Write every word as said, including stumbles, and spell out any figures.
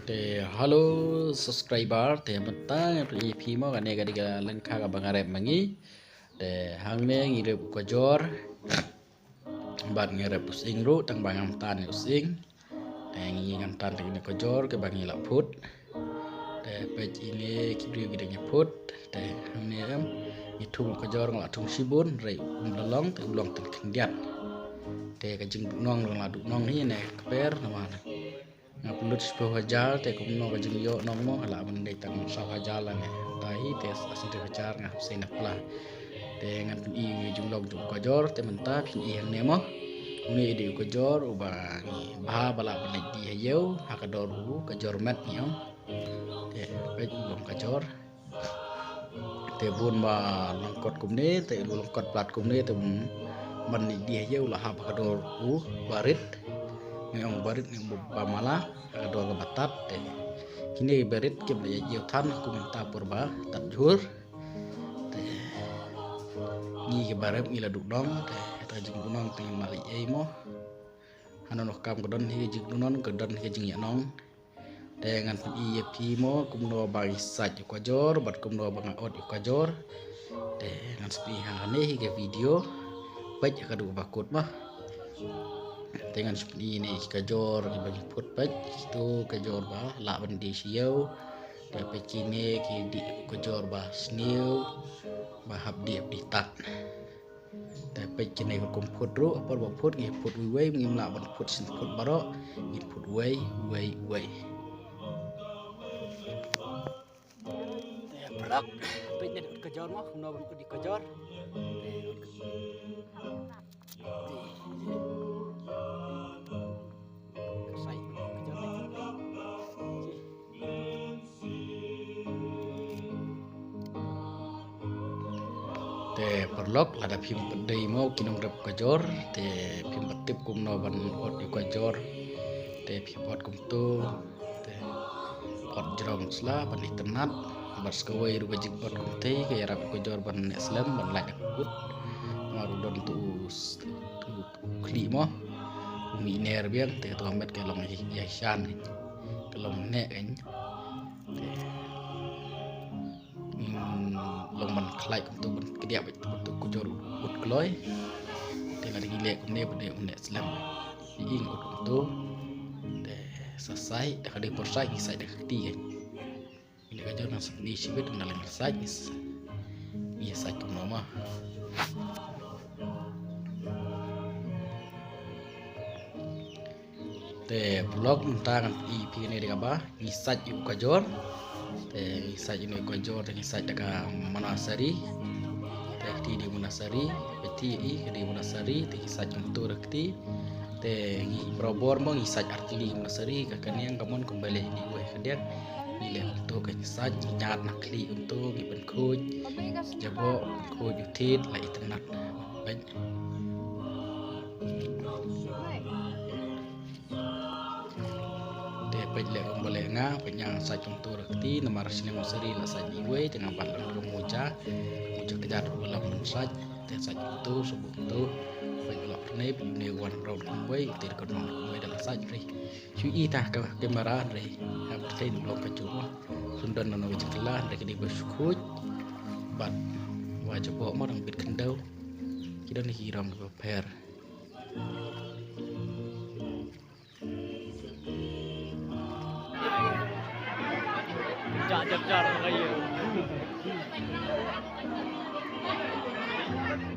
Te hello subscriber, te mynta nga pyni ïa phi mo kane ka dei ka lyngkha kaba nga rep ma ngi. Te hangne ngi rep u kajor. Bad ngi rep u sying ruh tang ba ngam tan ïa u sying. Te ngi ngam tan te kine kajor kiba ngi la phut. Te peit ine ki briew ki dang ïa phut. Te hangne em ngi thung u kajor nga la thung shibun, hynrei um da long te u long tang khyndiat. Te ka jingduhnong long la duhnong hi ne kper namar nga pynlut shiphew hajar te kumno ka jingïoh nong mo, ka lah ban dei tang saw hajar lane. Te hi te sa sngewthuh hajar nga hap sei na pla. Te ngan pyni ïa u jinglong jong u kajor te mynta phin i hangne mo. Une i dei u kajor uba ngi bha ba lah ban leit die ha ïew ha ka dor u kajor met ngi ong. Te peit u long kajor. Te bun ba lyngkot kumne, te lyngkot plat kumne, te bun ban leit die ha ïew la hap ha ka dor u barit. Ngi ong barit ngi ong ba mala, ha ka dor kaba tad te. Kine ki barit kim la ïa ïew than kum mynta por ba tad jhur. Te ngi kiba rep ngi la duhnong, te ta jingduhnong te ngim lah leit ei mo. Hano noh kam ka don hi ka jingduhnong, ka don hi ka jingïahnong. Te ngan pyni ïa phi mo kumno ba ngi sait ïa u kajor bad kumno ba nga ot ïa u kajor. Te ngan sa pyni hangne hi ka video. Peit ïa ka dei ba kut mo. Te ngan sa pyni ne ïa ki kajor kiba ngi phut, peit. Kito kajor ba lah ban die sha ïew. Te peit kine ki dei u kajor ba sniew ba hap die hap die tad. Te peit kine ka kum phut ruh, apor ba phut ngi phut wei wei, ngim lah ban phut shen phut baroh, ngi phut wei wei wei. Te paralok, peit ne ut kajor mo, kumno ban ut ïa u kajor. Te ut. Te. Ka sai kajor ne. Te paralok, lada phim pat dei mo ki nongrep kajor, te phim pat tip kumno ban ot ïa u kajor. Te phi ot kumto, te ot jrong sla ban itynnat. Bad sa kawei ruh ka jingpot kumtei ka ïarap ïa u kajor ban neh slem ban lait da ka kut. Namar u don tu u s-, tu u khlieh mo. U mih ner biang te ka tu ka met ka long ïa, ïa shan. Ka long neh kan. Te, mm, long ban khlaiñ kumto ban kdiah bad kumto u kajor u kut kloi. Te lada ngi leh kumne ba dei u neh slem. Ïing ut kumto. Te sa sait, da ka dei por sait ngi sait da ka kti kan. Ngi leh kajor ngan sa pyni shibit na leng sait ngi s-, ngi sait kumno ma. Te paralok mynta ngan pyni phi kane dei kaba ngi sait ïa u kajor. Te ngi sait ïa u kajor te ngi sait da ka manasari. Te kti dei manasari, kti ïa i ka dei manasari, te ngi sait kumto da kti. Te ngi barabor mo ngi sait ar tylli manasari, ka kane ka mon kumba leh ni wei ka diak. Ngi leh kumto ka ngi sait, ngi ñiad na khlieh kumto, ngi pynkhuid jaboh, pynkhuid u thied, la itynnat. Peit. Te peit leh kumba leh nga, peit nga sait kumto da kti, namar snem u sari la sait iwei, te nga bat lang ruh muja, muja kjat ruh lam sait, te sait kumto, shu kumto, peit lok ne, peit ne wan round kumwei, te ka round kumwei da la sait ri. Shu i ta ka kamera ri, ha ba te long ka jong. Shu don na no jingkla, ri ka dei ba shu khuid, bad wa jaboh ma dang bit khyndew. Ki don ki rong ba pher. Jar, jar, jar, raya.